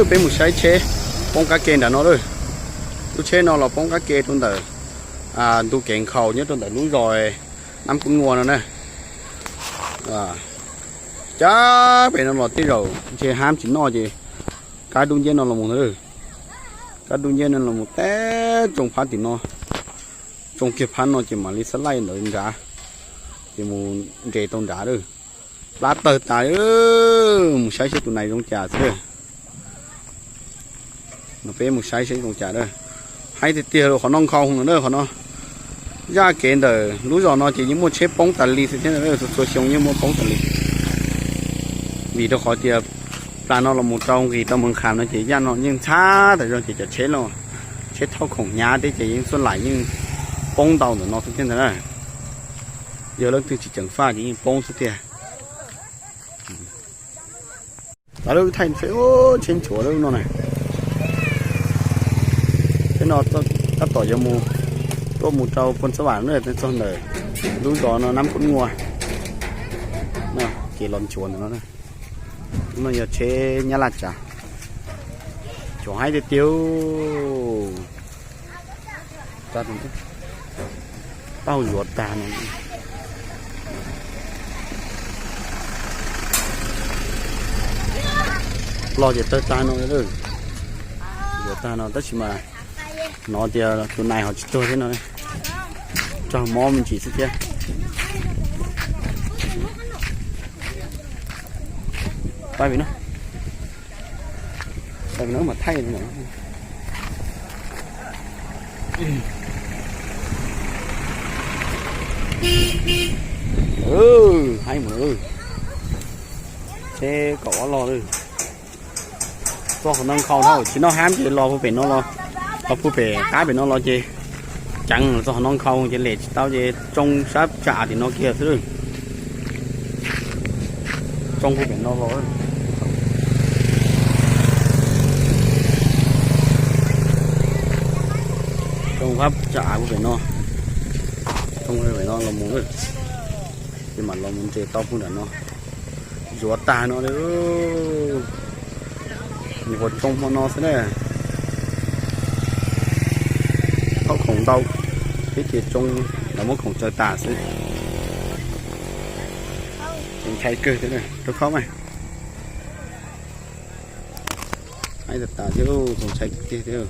Peb mus saib tsheb poob qab ke nram no lawm. Lub tsheb no los poob qab ke rau ntawm ntu kev nkhaus nyob rau ntawm lub zos Nab Kub Nua no na. Cab pem no los tej zaum ntshe hab tsis noj ces kab dub nciab no los mus ntag. Kab dub nciab no los mus teb tsoo phab tim no, tsoo kiag phab no ces mam li xab laij ntawd nrad, ces mus nres tau nrad lawm. Plab tawg tas. Mus saib seb tus nais zoo cas xwb. No peb mus saib seb zoo cas a. Haib tiag tiag los qhov no nkhaus no a, qhov no. Zaj kev ntawm lub zos no ces yeej muaj tsheb poob tas li xwb thiab, txhua txhua xyoo yeej muaj poob tas li. Vim rau qhov tias plas no los mus rau nqis rau Moos Kham no ces zaj no yeej ntxhab tas zog ces cov tsheb los, tsheb thauj khoom hnyav thiab ces yeej xuaj laim yeej poob ntau ntawm no xwb thiab ntag na. Yog leej twg tsis ceev faj ces yeej poob xwb tiag. Lawv thaij tsheb nchuav lawm no na. Tsheb no tab tom yuav mus, tuaj mus rau Phoos Xab Vam na, txog ntawm lub zos no Nab Kub Nua. Ces los nchuav ntawm no. Lub no yog tsheb Nyab Laj tsav. Nchuav haib tiag tiag. Taub hau yuav tag no. Los ces tawg tag no. Yuav tag no tab sis mas hnov tias tus nais ho tsis tuag thiab no. Raug mob me ntsis xwb thiab. Pab vim no, pab vim no mas thaij. Haib mus, tsheb kaum ob log lawm. Txog qhov no nkhaus dhau, tsis noj hab ces los puag pem no los, los puag pem qab pem no los ces ceev, txog qhov no nkhaus ces lem tsis tau ces tsoo sab tsam tim no kiag xwb. Tsoo puag pem no los, tsoo sab tsam puag pem no, tsoo puag pem no los mus, ces mam los mus nres tau puag nram no. Yuav tag no li. Nyuam qhuav tsoo hmo no xwb na. Thaub khoom ntau, peb ces tsoo los muab khoom tsaws tas xwb. Txaus ntshai kawg thiab, rau khaub mas. Haib tas tas thiab, txaus ntshai tiag tiag.